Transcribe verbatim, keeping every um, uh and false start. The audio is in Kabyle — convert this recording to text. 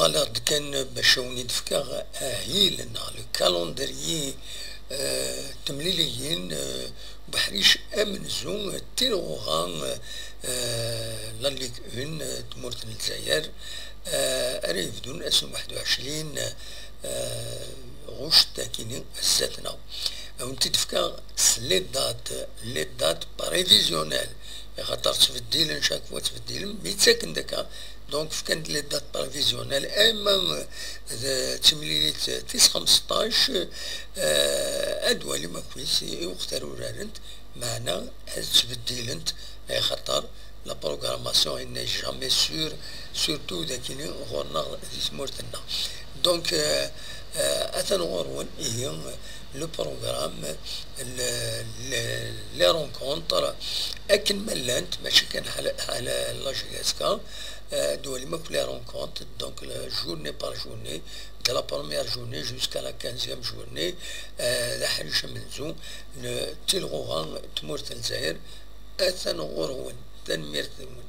Qqleɣ-d kan bac ad wen-id-fkeɣ ahil neɣ le calendrier, euh, temliliyin, euh, ubeḥric amenzu, tilɣuɣa, euh, la Ligue un, euh, tmurt n Lezzayer, euh, ara yebdun ass n waḥed u ɛecrin, euh, ɣuct akini zdat-neɣ. Ad wen-t-id-fkeɣ s les dates, les dates prévisionnelles, axaṭer ttbeddilen, chaque fois ttbeddilen, mi ttaken-d akka. Donc, fkan-d les dates prévisionnelles, ama d timlilit tis xmesṭac, euh, ad walim akk i wext ara urarent, meɛna ad ttbeddilent, axaṭer la programmation n'est jamais sûre, surtout dagini ɣur-neɣ di tmurt-nneɣ. Donc, euh, euh, atan ɣur-wen, ihi, le programme, le, le, les rencontres, akken ma llant, mačči kan ḥala, ḥala la J S K, euh, ad walim akk les rencontres, donc la journée par journée, de la première journée jusqu'à la quinzième journée, euh, d aḥric amenzu n tilɣuɣa n tmurt n Lezzayer, atan ɣur-wen. Tanemmirt-nwen.